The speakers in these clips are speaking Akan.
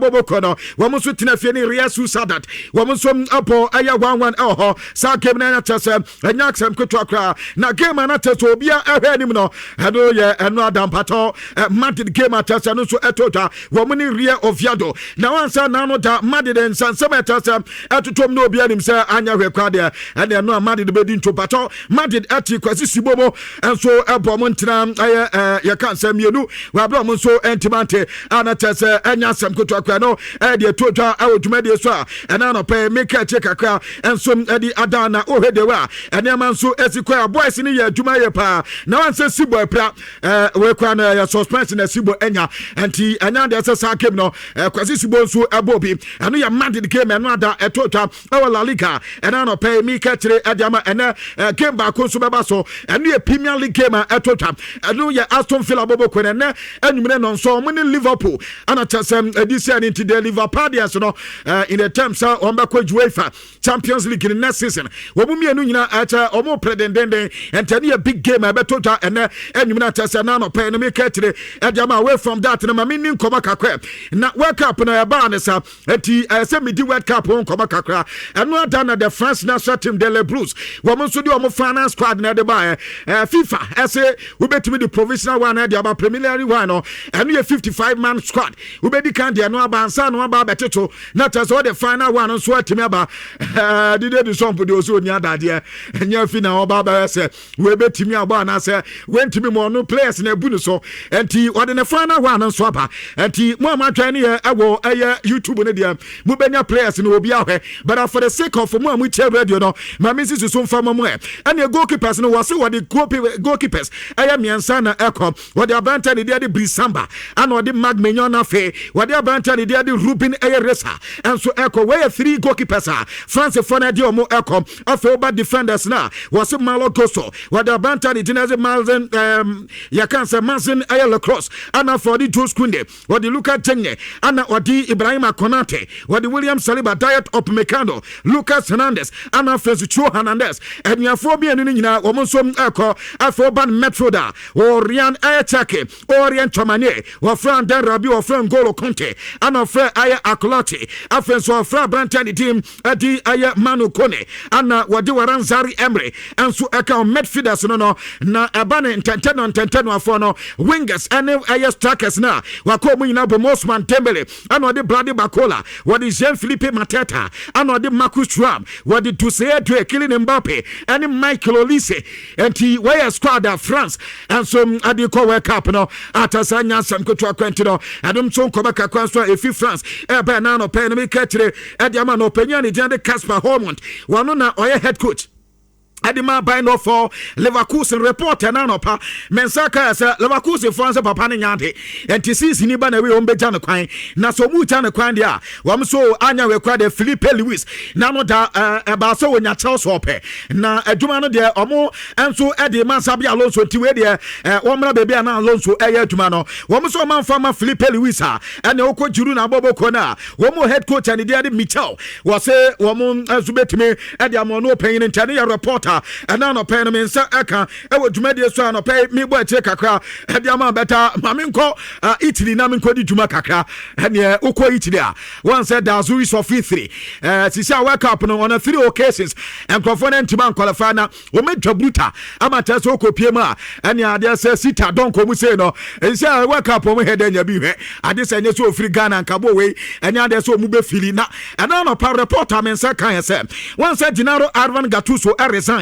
bɔbɔkɔ no, wɔn nso tena fie ne Real Sociedad, wɔn nso abɔ ɛyɛ 1-1 ɛwɔ hɔ. Saa game no ɛnyɛ kyɛ sɛ ɛnyɛ asɛm ketewa koraa, na game a na kyɛ sɛ obiara ɛhwɛ anim no, ɛno yɛ ɛno adampatɔ Madrid game a kyɛ sɛ no nso ɛtɔ dwa, wɔn ne Real Oviedo. Na wansa n'ano da Madrid nsansɛm a ɛkyɛ sɛ ɛtotom na obiara nim sɛ anyɛ hwɛ koraa deɛ, ɛne ɛno a Madrid bɛdi ntopatɔ. Madrid ɛte Kwasi Sibo mu nso ɛbɔ mo ntena ɛyɛ yɛka nsɛm mmienu wɔabrɛ ɔmo nso ntimante a na kyɛ sɛ ɛnya asɛm ketewa koraa no. Ɛde ɛto dwa ɛwɔ dwumadie so a ɛna anɔpɛ meka akyi kakra nso ɛde ada na wohwɛ deɛ a ɛnneɛma nso asi kɔ a boys no yɛ adwuma yɛ paa. Na wansɛ Sibo apira wei kora no ɛyɛ suspension na Sibo anya, nti ɛnya deɛ sɛ saa game no Kwasi Sibo nso ɛbɔ bi. Ɛno yɛ Madrid game. Ɛno ada ɛto dwa ɛwɔ La Liga. Ɛna anɔpɛ meka kyerɛ ɛde ama ɛnɛ game baako nso bɛba so. Ɛno yɛ Premier League game a ɛto dwa. Ɛno yɛ Aston Villa bɔbɔ kɔ ɛnɛ anwummerɛ no nso ɔmo ne Liverpool ana kyɛ sɛ ɛdi sɛ ne nti de Liverpool no in the terms sɛ wɔn bɛkɔ UEFA Champions League in next season, wɔn mu mmienu nyinaa ɛkyɛ wɔn pere dendenden, ntɛni yɛ big game a ɛbɛto dwa ɛnɛ anwummerɛ akyɛ sɛ ɛna anɔpɛ no meka kyerɛ ɛde ama. Away from that no, ma mi ni nkɔmɔ kakra na World Cup no ɛbaa ne sa, nti ɛsɛ sɛ medi World Cup ho nkɔmɔ kakra. Ɛno ada na the France national team de Les Bleus, wɔn nso de wɔn final squad na ɛde baeɛ. FIFA ɛsɛ wobɛtumi de provisional one ɛde aba, preliminary one no, ɛno yɛ 55 man squad. Wobɛdi kan deɛ no aba ansa no aba abɛtete na kyerɛ sɛ wɔde final one nso atumi aba. Dide de sɔmpo deɛ ɔsɛ ɔni adadeɛ ɛnyɛ fi na ɔba abɛyɛ sɛ wɔbɛtumi abɔ anaasɛ wɔntumi mu ɔno players na ebu ne so, nti wɔde ne final one nso aba. Nti mo a moatwɛn ne yɛ ɛwɔ ɛyɛ YouTube no deɛ, mobɛnya players no obi ahwɛ, but for the sake of mo a mokyɛ radio no, maame nsi so mfa mo mu ɛ. Ɛne goalkeepers no, wɔse wɔde goalkeepers ɛyɛ mmiɛnsa na ɛkɔ. Wɔde aberante ne deɛ de Brice Samba, ana ɔde Mike Maignan, afei wɔde aberante ne deɛ de Ruben ɛyɛ Resa ɛnso ɛkɔ. Wɔyɛ three goalkeepers a Francefoɔ no ɛde ɔmo ɛkɔ. Afei woba defenders no a, wɔse Malo Gusto, wɔde aberante ne din ɛde Mazen yɛka sɛ Mazen ɛyɛ Lacroix, ana afei ɔde Jules Kounde, wɔde Lucas Digne, ana ɔde Ibrahima Konate, wɔde William Saliba, Dayot Upamecano, Lucas Hernandez, ana afei nso Theo Hernandez. Anuafoɔ mmienu no nyinaa wɔn nso ɛkɔ. Afei woba no midfielder, Rayan ɛyɛ Cherki, Aurelien Tchouameni, wɔfrɛ Adrien Rabiot, wɔfrɛ Ngolo Kante, ana ɔfrɛ ɛyɛ Akolati, afei nso ɔfrɛ aberanteɛ ne din ɛde ɛyɛ Manu Kone, ana wɔde Warren Zaire Emery nso ɛka midfielders no. Na ɛba ne ntɛntɛ no ntɛntɛ no afoɔ no, wingers ɛne ɛyɛ strikers no a, wakɔ mu nyinaa bɔ Ousmane Dembele, ana ɔde Bradley Barcola, wɔde Jean Philippe Mateta, ana ɔde Marcus Thuram, wɔde Désiré Doué, Kylian Mbappe ɛne Michael Olise. Nti wɔyɛ squad a France nso ade kɔ World Cup no ata saa nyansɛm ketewa kwanti no. Ɛnom nso nkɔmɔ kakra nso a ɛfi France ɛbɛn na anɔpɛ no meka kyerɛ ɛde ama no, ɔpanyin a ne gyina de Kasper Hjulmand, wɔno na ɔyɛ head coach ɛde ma Bayer 04 Leverkusen. Report ɛna anɔpa mensa kaa sɛ Leverkusen foɔ sɛ papa no nya ade, nti season ni ba na wei wɔn bɛgya no kwan. Na sɛ ɔmu gya no kwan deɛ a, wɔn nso anya wɔ kura deɛ Filipe Luis na no da ɛbaa sɛ wɔnya Chelsea ɔpɛ na adwuma no deɛ, ɔmo nso ɛde ma Xabi Alonso. Nti wei deɛ wɔn mmra baabi a na Alonso ɛyɛ adwuma no. Wɔn nso ɔmo anfa ma Filipe Luis a, ɛna ɔkɔ Girona abɔbɔkɔ no a, wɔn mu head coach ɛne deɛ de Michel, wɔsɛ wɔn nso bɛtumi ɛde ama ɔno ɔpanyin. Nkyɛn ne yɛ reporter ɛna anɔpɛ no me nsa ɛka ɛwɔ dwumadie so a anɔpɛ mebɔ akyire kakra ɛde ama bɛta. Ma menkɔ Italy na menkɔ di dwuma kakra. Ɛneɛ wokɔ Italy a, wɔn sɛ the Azzurri of Italy sisi a World Cup no on a three occasions nkurɔfoɔ no ntoma nqualify na wɔmɛdwa bruta ama kyerɛ sɛ wokɔ pie mu a, ɛne adeɛ sɛ sita dɔnkɔ mu sei no ɛsɛ World Cup ɔmo hɛ dɛ nya bi hwɛ ade sɛ ɛnyɛ sɛ ofiri Ghana nkabɔ wei, ɛne adeɛ sɛ ɔmu bɛfili. Na ɛna anɔpa reporter me nsa kan yɛ sɛ wɔn sɛ Gennaro Arvan Gattuso ɛresign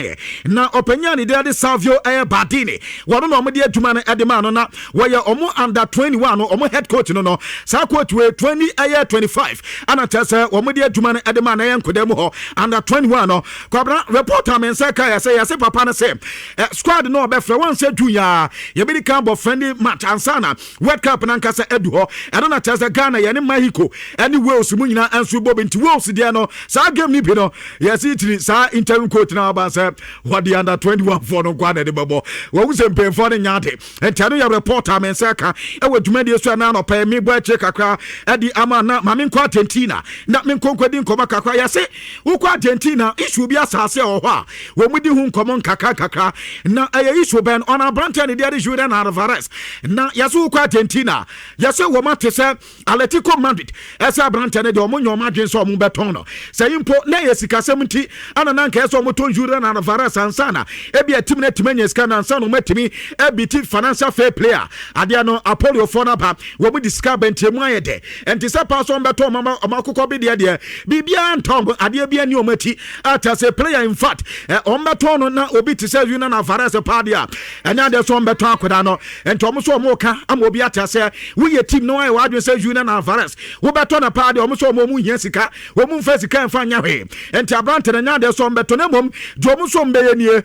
na ɔpanyin a ne deɛ de Salvio ɛyɛ Bardini, wɔn na ɔmo de adwuma no ɛde maa no na wɔyɛ ɔmo under 21 no ɔmo head coach no. Saa coach wei 20 ɛyɛ 25 ana kyerɛ sɛ wɔn de adwuma no ɛde maa no ɛyɛ nkɔda mu hɔ under 21 no. Kwabena, reporter me nsa kan yɛ sɛ yɛsɛ papa no sɛ squad no ɔbɛfrɛ wɔn sɛ du yaa yɛbɛdi kan bɔ friendly match ansa na World Cup nankasa adu hɔ. Ɛno na kyerɛ sɛ Ghana yɛne Mexico ɛne Wales mu nyinaa nso bɔ bi. Nti Wales deɛ no, saa game ni bi no, yɛsi tiri saa interim coach na ɔba sɛ sɛ wɔde under 21 foɔ no nkoa na ɛde bɛbɔ. Wɔn sɛ mpanyinfoɔ no nya ade. Nti ɛno yɛ report a me nsa ka ɛwɔ dwumadie so. Ɛna anɔpɛ mebɔ akyire kakra ɛde ama na maame nkɔ Argentina na menkɔ nkɔdi nkɔmmɔ kakra. Yɛse wokɔ Argentina, issue bi asase a wɔ hɔ a wɔn mu di ho nkɔmmɔ nkakra nkakra, na ɛyɛ issue bɛn ɔna aberanteɛ ne deɛ de Julian Alvarez. Na yɛse wokɔ Argentina, yɛse wɔn ate sɛ Atletico Madrid ɛsɛ aberanteɛ no deɛ, ɔmo nyɛ ɔmo adwene sɛ ɔmo bɛtɔn no. Sɛ yi mpo na yɛ sikasɛm nti ana na nka ɛsɛ ɔmo tɔn Julian Alvarez ansa na ebi atim no atumi anya sika no ansa na ɔmo atumi abiti financial fair play a adeɛ no apoliofoɔ no aba, wɔn de sika abɛntiɛ mu ayɛ dɛ. Nti sɛ paa so ɔmo bɛtɔn ɔmo akokɔ bi deɛ, biribiara ntɔn adeɛ bi ani ɔmo akyi ata sɛ player. In fact, ɔmo bɛtɔn no na obi te sɛ Julian Alvarez paa deɛ a, ɛnyɛ adeɛ sɛ ɔmo bɛtɔn akwadaa no. Nti ɔmo so ɔmo ka ama obi ate sɛ woyɛ team no ayɛ w'adwene sɛ Julian Alvarez wobɛtɔ no paa deɛ, ɔmo sɛ ɔmo hia sika, wɔn mfa sika mfa nya hwee. Nti aberante no nya adeɛ sɛ ɔmo bɛtɔ no. Mmom deɛ ɔmo nso ɔmo bɛyɛ nie,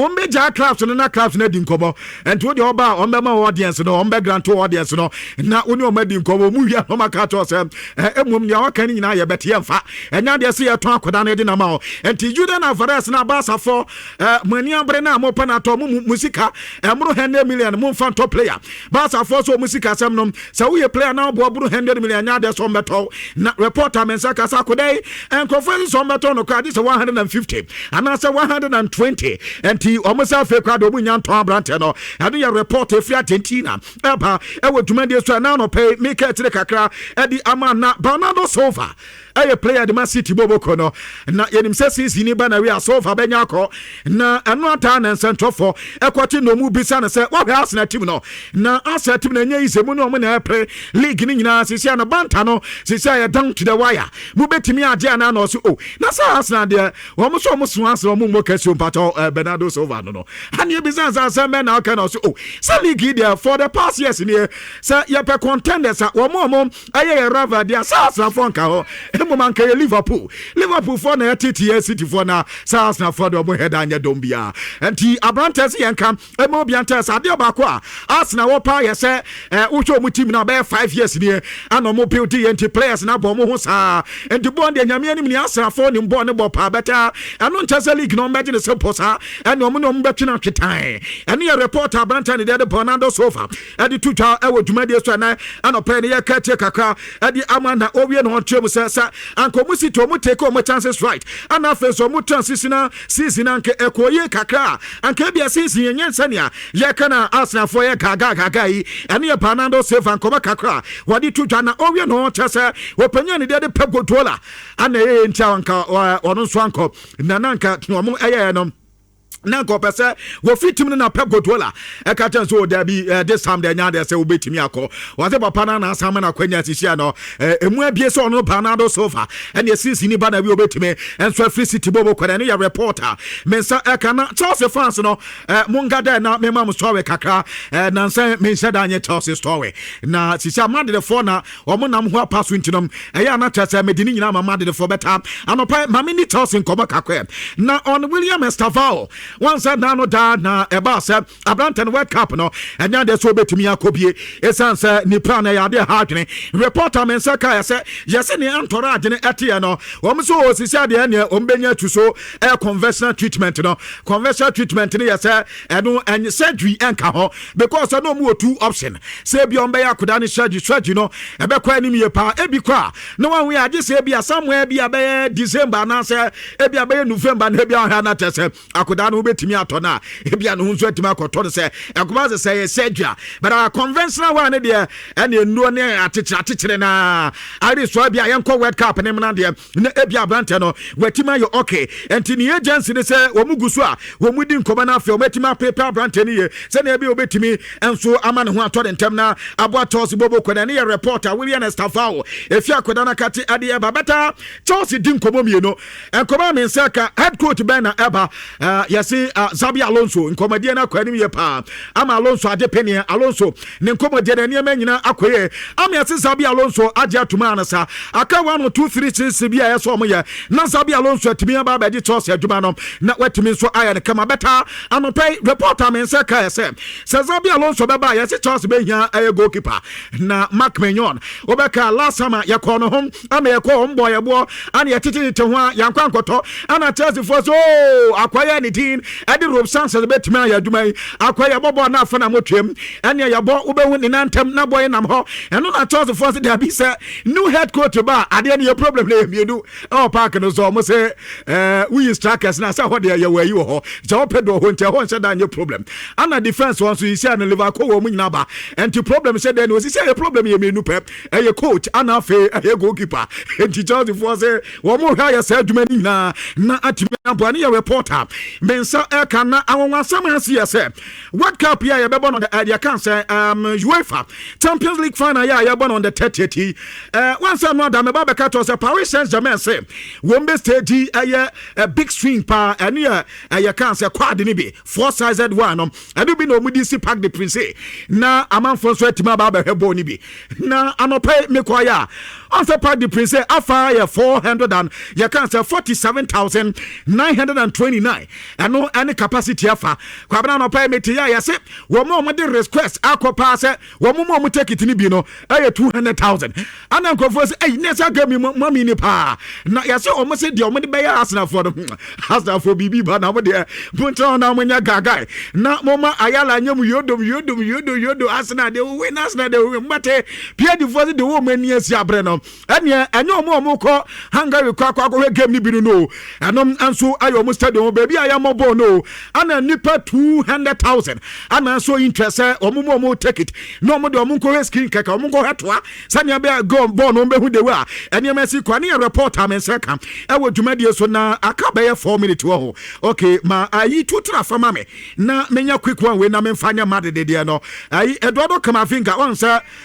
wɔn bɛgyaa clubs no na clubs no adi nkɔmmɔ. Nti wo deɛ, ɔba a ɔmo bɛma audience no, ɔmo bɛ grant audience no na wo ne ɔmo adi nkɔmmɔ. Ɔmo wia na ɔmo aka kyerɛ sɛ mmom nea waka no nyinaa yɛbɛte, yɛmfa ɛnya adeɛ sɛ yɛtɔn akwadaa no de nama hɔ. Nti Julian Alvarez na Barcafoɔ mo ani abere na mo pɛ na atɔ mo mo sika ɛmoro 100 million, mo mfa ntɔ player. Barcafoɔ so ɔmo sika sɛm no sɛ woyɛ player na ɔboɔ boro 100 million, nya adeɛ sɛ ɔmbɛtɔ. Na reporter me nsa kasa akɔda yi, nkurɔfoɔ yi sɛ ɔmbɛtɔ no koraa de sɛ 150 anaasɛ 120. Nti ɔmo sɛ afei koraa de ɔmo nya ntɔn aberantɛ no. Ɛno yɛ report efiri Argentina ɛba ɛwɔ dwumadie so. Ɛna anɔpɛ meka akyire kakra ɛde ama na Bernardo Silva ɛyɛ player de ma City boboko no, na yɛnim sɛ season ni ba na wi a Silva bɛnya akɔ. Na ɛno ataa na nsɛntɔfoɔ ɛkɔte na ɔmu bisa no sɛ wɔhwɛ Arsenal team no, na Arsenal team no ɛnyɛ yi sɛ mu ne ɔmo na ɛpere league no nyinaa sisi a na banta no sisi a yɛ down to the wire, mobɛtumi agye anaa? Na ɔso o, na sɛ Arsenal deɛ, wɔn nso ɔmo so Arsenal, ɔmo mmɔ kɛse o. Mpatɔ Bernardo Silva no ane ebisa sɛ asɛm bɛn na ɔka? Na ɔso o, sɛ league yi deɛ, for the past years nie, sɛ yɛpɛ contenders a wɔn a ɔmo ɛyɛ yɛ rival deɛ, sɛ Arsenal foɔ nka hɔ, mmom anka yɛ Liverpool. Liverpool foɔ na yɛtete yɛ City foɔ, na sɛ Arsenal foɔ deɛ, ɔmo hɛ da nyɛ dɔm biara. Nti aberantɛ sɛ yɛnka ɛma obi antɛ sɛ adeɛ baako a Arsenal wɔ paa yɛ sɛ wohwɛ ɔmo team no bɛyɛ 5 years nie ana ɔmo build yɛ. Nti players na abɔ ɔmo ho saa. Nti bɔɔl deɛ, Nyame anim ni, Arsenal foɔ ne bɔɔl ne bɔ paa bɛtɛ. Ɛno nkyɛ sɛ league na ɔmo bɛgye ne sɛ pɔ saa, ɛne ɔmo ne ɔmo bɛtwe no atwetan. Ɛno yɛ report aberantɛ ne deɛ de Bernardo Silva ɛde to dwa ɛwɔ dwumadie so. Ɛnɛ ɛnɔpɛ ne yɛka tie kakra ɛde ama na ɔwie na ɔnkyerɛ mu sɛ anka ɔmo si to ɔmo take ɔmo chances right, ɛna afei nso ɔmo transitional season anka ɛkɔ yie kakra a, anka ebia season yɛnyɛ nsɛnea yɛka na Arsenalfoɔ yɛ gaagaagaga yi. Ɛne yɛ Bernardo Silva nkɔmɔ kakra wɔde to dwa na ɔwie na ɔkyerɛ sɛ wɔpanyin ne deɛ de Pep Guardiola ana ɛyɛ nti a anka ɔno nso ankɔ na nanka ɔmo ɛyɛ no na nka ɔpɛ sɛ wɔfiri team no, na Pep Guardiola ɛka kyɛn sɛ ɔda bi this time deɛ, nya deɛ sɛ wobɛtumi akɔ. Wɔsɛ papa no anaasa ma no akwanya sisia no ɛmu abie sɛ ɔno Bernardo Silva ɛne ɛsisi ni ba na bi wobɛtumi ɛnso afiri City bɔbɔ kɔ. Ɛno yɛ reporter me nsa ɛka. Na Chelsea fans no, monga dɛ na mema mo story kakra. Nansɛ menhyɛ da nyɛ Chelsea story na sisia Madridfoɔ na ɔmo nam ho apa so. Nti no ɛyɛ ana kyerɛ sɛ mede ne nyinaa ma Madridfoɔ bɛta anɔpa. Ma me ni Chelsea nkɔmmɔ kakra na on William Estevao wansa na no daa na ɛbaa sɛ aberantɛ no World Cup no ɛnyɛ adeɛ sɛ wobɛtumi akɔ bie ɛsiane sɛ nipa no ɛyɛ adeɛ ha adwene. Reporter me nsa kaeɛ sɛ yɛse ne antɔrɔ adwene ɛteɛ no, wɔm sɛ ɔsisi adeɛ neɛ ɔm bɛnya atu so ɛyɛ conventional treatment no. Conventional treatment no yɛ sɛ ɛno ɛnyɛ surgery ɛnka ho, because ɛno ɔmo wɔ two option sɛ ebi ɔmo bɛyɛ akoda ne surgery. Surgery no ɛbɛkɔ anim yie paa, ebi kɔ a na wɔn ahun agye sɛ ebi a somewhere bi a bɛyɛ December anaasɛ ebi a bɛyɛ November na ebi ahwɛ anatɛ sɛ akoda no wobɛtumi atɔ no a, ebi a ne ho nso atumi akɔtɔ no sɛ ɛkɔba sɛ yɛ surgery a. But a conventional one ne deɛ, ɛne nnuro ne atekyere atekyere na are so bi a yɛnkɔ World Cup ne mena deɛ na ebi aberantɛ no watumi ayɛ okay. Nti ne agency ne sɛ wɔn gu so a wɔn mu di nkɔmɔ no, afei wɔn atumi apepe aberantɛ no yie sɛnea ebi wɔbɛtumi nso ama ne ho atɔ ne ntɛm na aboa Chelsea bobo kɔ. Ne yɛ reporter William Estevao efi akɔda no akate adeɛ ɛba bɛta. Chelsea di nkɔmɔ mmienu, nkɔmɔ a me nsa ka, head coach bɛn na ɛba yɛsɛ Yɛse Xabi Alonso nkɔmmɔdeɛ no akɔ anim yie paa ama Alonso agye peneɛ. Alonso ne nkɔmmɔdeɛ no nneɛma nyinaa akɔ yie ama yɛse Xabi Alonso agye atum a no sa aka 1 2 3 6 bi a ɛsɛ ɔmo yɛ na Xabi Alonso atumi aba abɛgye Chelsea adwuma no na watumi nso ayɛ no kama. Bɛta anɔpɛ yi report a me nsa kaeɛ sɛ Xabi Alonso bɛba a, yɛse Chelsea bɛhia ɛyɛ goalkeeper na Mike Maignan. Wobɛka last summer yɛkɔɔ no ho ama yɛkɔ wɔn bɔ yɛboɔ ana yɛtetetete ho a yɛankɔ ankɔtɔ ana Chelsea foɔ so ooo akɔyɛ ne din ɛde Rob Sanchez bɛtumi ayɛ adwuma yi. Akɔyɛ bɔbɔ na afa na motwam ɛneɛ yɛbɔ wobɛhu ne nantam na bɔ nam hɔ. Ɛno na Chelsea foɔ sɛ dabi, sɛ new head coach ba a, adeɛ no yɛ problem no yɛ mmienu ɛwɔ park no so. Ɔmo sɛ woyi strikers na sɛ hɔ deɛ yɛwɔ ayi wɔ hɔ sɛ wɔpɛ do hɔ, nti ɛhɔ nhyɛ da nyɛ problem. Ana defence wɔn nso yisia no Liverpool wɔ mu nyinaa ba, nti problem hyɛ dɛ no osisi ɛyɛ problem yɛ mmienu pɛ, ɛyɛ coach ana afei ɛyɛ goalkeeper. Nti Chelsea foɔ sɛ wɔn mo hwɛ ayɛ saa adwuma no nyinaa na atumi aboa ne yɛ reporter me nsa ɛka. Na awonwasɛm ase yɛ sɛ World Cup yi a yɛbɛbɔ no, ɛdeɛ kan sɛ UEFA Champions League final yɛ a yɛbɔ no on the 30th yi, wansa no ada mɛba bɛka kyerɛ sɛ Paris Saint Germain sɛ wɔn bɛ stage ɛyɛ a big screen paa. Ɛno yɛ ɛyɛ kan sɛ quad ne bi four sided one no, ɛno bi na wɔn de si Parc de Prince na amanfoɔ nso atumi aba abɛhwɛ bɔɔl no bi. Na anɔpɛ mekɔ yɛ a ɔnsɛ Parc de Prince afa yɛ four hundred and yɛka sɛ 47,929, ɛno ɛne capacity afa. Kwabena, anɔpɛ mete yɛ a yɛse wɔn a wɔde request akɔ paa sɛ wɔn mu a wɔn ticket no bi no ɛyɛ 200,000. Ana nkurɔfoɔ sɛ ɛyi ne sɛ aga mi mami ni paa na yɛsɛ wɔn sɛ deɛ wɔn de bɛyɛ Arsenalfoɔ no, Arsenalfoɔ biribi ba na wɔn deɛ mo nkyɛn wɔn na wɔn nyɛ gagae na mo ma ayala nyɛ mu yodom yodom yodo yodo. Arsenal de win, Arsenal de win. Mbate PSG foɔ sɛ de wɔn ani asi abere no, ɛneɛ ɛnyɛ wɔn a wɔn kɔ Hungary kɔ akɔhwɛ game no bi no, ɛnom nso ayɛ wɔn stadium baabi a yɛmmɔ bɔɔl no ana nipa 200,000 ana nso interest sɛ wɔn mu wɔn ticket na wɔn de wɔn nkɔhwɛ screen kɛkɛ, wɔn nkɔhwɛ toa sɛnea bɛyɛ goal bɔɔl no wɔn bɛhu de wa ɛnneɛma si kɔ. Ne yɛ report a me nsa ka ɛwɔ dwumadie so na aka bɛyɛ 4 minutes wɔ hɔ. Okay, ma ayi tutura fa ma me na menya quick one wei na memfa nyɛ ma dededeɛ no. Ayi Eduardo Camavinga wɔn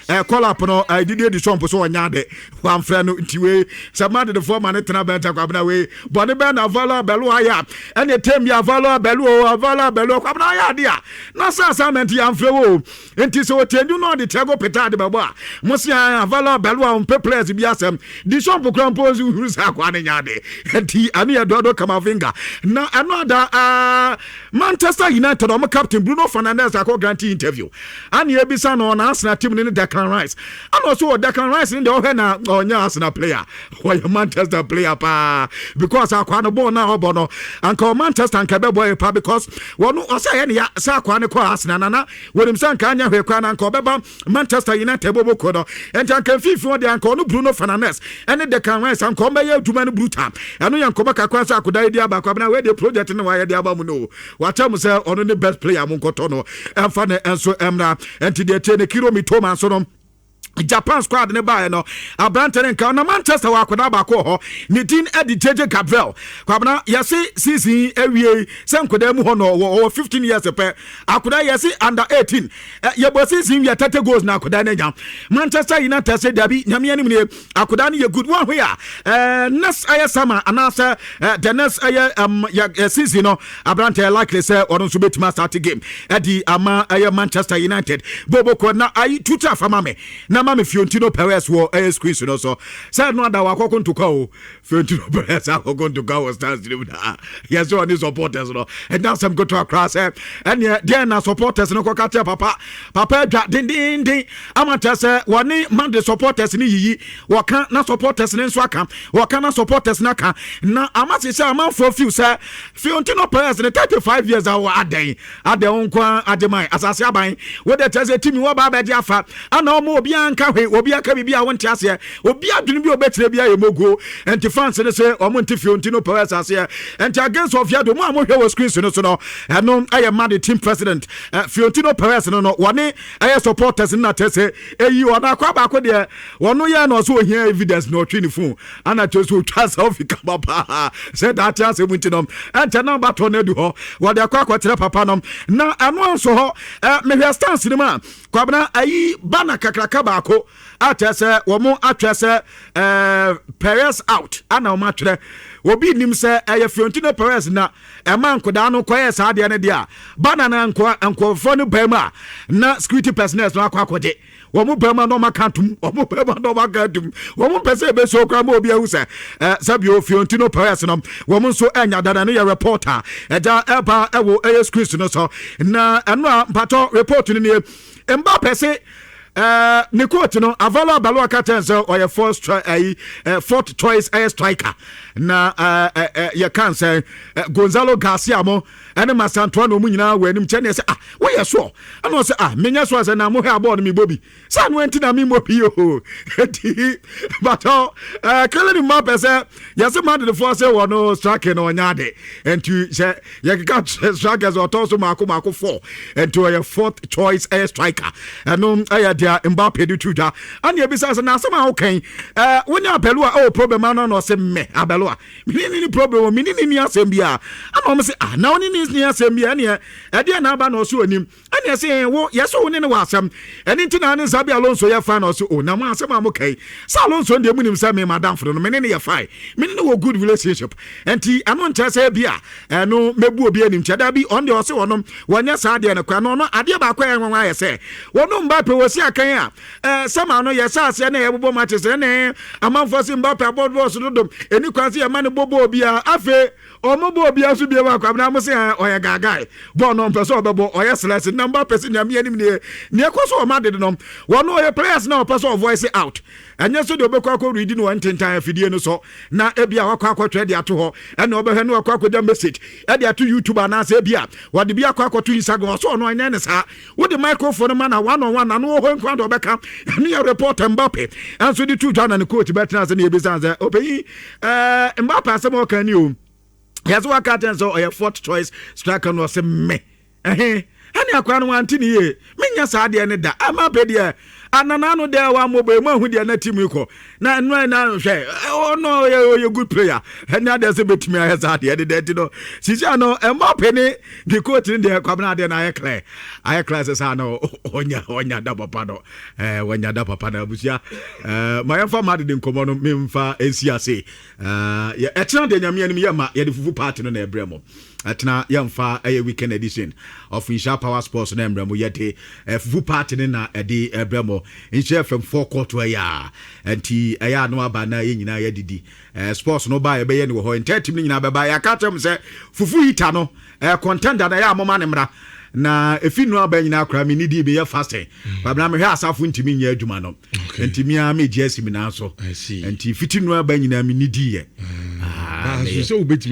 sɛ call up no Didier Deschamps so ɔnya ade wamfrɛ no, nti wei sɛ Madridfoɔ ma ne tena bɛnta. Kwabena, wei bɔne bɛn na Álvaro Arbeloa ayɛ a ɛne tem bi Álvaro Arbeloa, Álvaro Arbeloa? Kwabena, ayɛ ade a na sɛ assignment yɛamfrɛ wo, nti sɛ ɔtiandu no ɔde Thiago Pitarch de bɛbɔ a mo se Álvaro Arbeloa ɔmpɛ players bi asɛm. Deschamps kora mpo nso huru sɛ akoa ne nya ade, nti ɛno yɛ Eduardo Camavinga. Na ɛno ada Manchester United ɔmo captain Bruno Fernandes akɔ grant interview ana ebisa no ɔna Arsenal team ne ne Declan Rice, ana ɔso wɔ Declan Rice ne deɛ ɔhwɛ na ɔnyɛ Arsenal player, ɔyɛ Manchester player paa, because akoa no bɔɔl na ɔbɔ no anka ɔ Manchester anka ɛbɛbɔ yɛ paa, because wɔn ɔsɛ ɛyɛ ne ya sɛ akoa no kɔ Arsenal nana wɔnim sɛ anka anya hwee koraa na anka ɔbɛba Manchester United bɔbɔ kuo no, nti anka mfimfini hɔ deɛ anka ɔno Bruno Fernandes ɛne Declan Rice anka ɔmbɛyɛ adwuma no brutal. Ɛno yɛ nkɔmɔ kakra sɛ akoda yi di aba. Kwabena, wei de project no wayɛ de aba mu no, wakyɛ mu sɛ ɔno ne best player mo nkɔtɔ no ɛmfa ne nso ɛmra. Nti deɛ tie ne Kaoru Mitoma nso no Japan squad ne baeɛ no, aberante ne nka na Manchester wɔ akwadaa baako wɔ hɔ, ne din de JJ Gabriel. Kwabena, yɛse season awie sɛ nkwadaa mu hɔ no ɔwɔ 15 years pɛ. Akwadaa yɛse under 18, yɛbɔ season wie 30 goals na akwadaa no anya. Manchester United sɛ dabi, Nyame anim nie, akwadaa no yɛ good wɔn ho yɛ a next ɛyɛ summer anaasɛ the next ɛyɛ yɛ season no, aberante likely sɛ ɔno nso bɛtumi astart game ɛde ama ɛyɛ Manchester United boboko. Na ayi tutu afa ma me na ma me Florentino Perez wɔ ɛyɛ screen so no so sɛ ɛno ada wakɔko ntokwa o. Florentino Perez akɔko ntokwa wɔ stands no mu na yɛsɛ ɔne supporters no ɛnya asɛm ketewa koraa sɛ ɛneɛ deɛ na supporters no kɔka kyerɛ papa papa adwa dendenden ama kyerɛ sɛ wɔne Madrid supporters no yiyi wɔka na supporters no nso aka wɔka na supporters no aka na ama se sɛ amanfoɔ feel sɛ Florentino Perez ne 35 years a wɔ adɛn adɛn wo nko agye man asase aban wode kyerɛ sɛ timi wɔba abɛgye afa ana ɔmo obiara nka hwee, obiara ka biribi a wonte aseɛ, obi adwene bi a obɛkyerɛ bi ayɛ moguo. Nti fans no sɛ ɔmo nte Florentino Perez aseɛ. Nti against Oviedo mo a mohwɛ wɔ screen so no so no, ɛno ɛyɛ Madrid team president Florentino Perez no wɔne ɛyɛ supporters no na kyerɛ sɛ ɛyi ɔno akɔ baako deɛ wɔno yɛ na ɔsɛ ohia evidence na ɔtwe ne phone ana kyerɛ sɛ ɔtwa selfie kama paa sɛ daate asɛm nti no ɛnkyɛ na batɔ no adu hɔ wɔde akɔ akɔkyerɛ papa no. Na ɛno nso hɔ mehwɛ stance no mu a, Kwabena, ayi bana kakraka baako. baako akyerɛ sɛ wɔn atwerɛ sɛ Perez out, ana wɔn atwerɛ. Obi nim sɛ ɛyɛ Florentino Perez na ɛma nkodaa no kɔyɛ saa adeɛ no deɛ a, banner na nkɔfoɔ no baa mu a, na security personnel no akɔ akɔgye wɔn bɛrima na wɔn aka atum, wɔn bɛrima na wɔn aka atum. Wɔn mpɛ sɛ ebesuo koraa ma obi ahu sɛ sɛbi Florentino Perez no wɔn nso ɛnya dada no. Yɛ reporter ɛgya ɛba ɛwɔ ɛyɛ screens no so na ɛno a mpatɔ report no nie. Mbappe se ne coach no Alvaro Arbeloa ka kyɛn sɛ ɔyɛ first ɛyi fourth choice ɛyɛ striker, na ɛɛ ɛɛ yɛ kan sɛ Gonzalo Garcia mo ɛne Mastantuono mu nyinaa wɔ anim kyɛn ne sɛ, ah, woyɛ soɔ. Ɛna ɔsɛ, ah, menyɛ soɔ sɛ na mohwɛ abɔɔ no mebɔ bi sɛ ano nti na memmɔ bi o. Nti batɔ Kylian Mbappe sɛ yɛsɛ Madridfoɔ sɛ wɔ no striker no ɔnyɛ ade, nti sɛ yɛkeka strikers ɔtɔ so maako maako four, nti ɔyɛ fourth choice ɛyɛ striker. Ɛno ɛyɛ deɛ Mbappe de to dwa. Ɛne ebisa sɛ na asɛm a wokan wonye Arbeloa ɛwɔ problem ano? Na ɔsɛ mmɛ Arbeloa mene ne problem o, mene ne ni asɛm bi a. Ana ɔmo sɛ, ah, na ɔne ne ni asɛm bi a, ɛneɛ ɛdeɛ na aba na ɔsɛ onim. Ɛne ɛsɛ wo yɛsɛ wo ne ne wɔ asɛm, ɛne nti na ne Xabi Alonso yɛ fine. Na ɔsɛ o, na mo asɛm a mo kai sɛ Alonso deɛ mu nim sɛ me madamfo no, mene ne yɛ fine, mene ne wɔ good relationship, nti ɛno nkyerɛ sɛ bi a ɛno mɛbu obi anim kyɛ da bi. Ɔno deɛ ɔsɛ wɔnom wɔnyɛ saa adeɛ no kora no. Ɔno adeɛ baako a ɛyɛ nwanwa ayɛ sɛ wɔno Mbappe wɔsi akan a sɛma no yɛsɛ aseɛ na yɛbobɔ matches, ɛne amanfoɔ sɛ Mbappe abɔ bɔɔso dodom, ɛni kwan sɛ yɛma no bɔ bɔɔl biara. Afei ɔmo bɔ obiara so bie mu akwamina mo sɛ ɔyɛ gaagae bɔɔl no ɔmpɛ sɛ ɔbɛbɔ, ɔyɛ select na Mbappe sɛ Nyame anim nie neɛ ɛkɔ so ɔma dede no, wɔno ɔyɛ players na ɔpɛ sɛ ɔvoice out. Ɛnyɛ so deɛ ɔbɛkɔ akɔ redi no wɔ ntentan afidie no so na ebi a wakɔ akɔtwerɛ de ato hɔ, ɛna ɔbɛhwɛ no wakɔ akɔgya message ɛde ato YouTube anaasɛ ebi a wɔde bi akɔ akɔto Instagram. Ɔsɛ ɔno ɛnyɛ ne saa. Wode microphone ma na one on one na no wɔ hɔ nkwa de ɔbɛka. Ɛno yɛ report Mbappe ɛnso de to dwa. Na ne coach bɛtena ase ne yɛbisa sɛ ɔpanyin Mbappe asɛm a ɔka ni o, yɛsɛ waka kyɛn sɛ ɔyɛ fourth choice striker no. Ɔsɛ mmɛ ɛhe ɛne akora no wante ne yie, menyɛ saa deɛ ne da. Mbappe deɛ anana no deɛ wammɔbɔ emu ahu deɛ na team yi kɔ na ɛno na hwɛ ɔno ɔyɛ good player, ɛne adeɛ sɛ bɛtumi ayɛ saa deɛ de deɛ ti no sisi ano. Mbappe ne ne coach ne deɛ Kwabena adeɛ no ayɛ clear, ayɛ clear sɛ saa no ɔnya da papa no, wɔnya da papa no. Abusua, ma yɛmfa ma adede nkɔmmɔ no memfa nsi ase. Ɛkyena deɛ Nyame anim yɛma yɛde fufu party no na ɛbrɛ mo. Ɛtena yɛmfa ɛyɛ weekend edition of Nhyia Power Sports na mmerɛ mu yɛde fufu party no na ɛde ɛbrɛ mo. Nhyia FM forecourt ɛyɛ a nti ɛyɛ ano aba na yɛn nyinaa yɛdidi sports no ba yɛbɛyɛ no wɔ hɔ. Entire team no nyinaa bɛba. Yɛaka kyerɛ m sɛ fufu heater no contender na ɛyɛ a moma ne mmra na efi nu aba nyinaa koraa mi nidi mi yɛ fasting. Kwabena mehwɛ asafo ntumi nyɛ adwuma no nti mia mi gye asi mi nan so nti fiti nu aba nyinaa mi nidi yɛ. Sɛ wobɛtumi.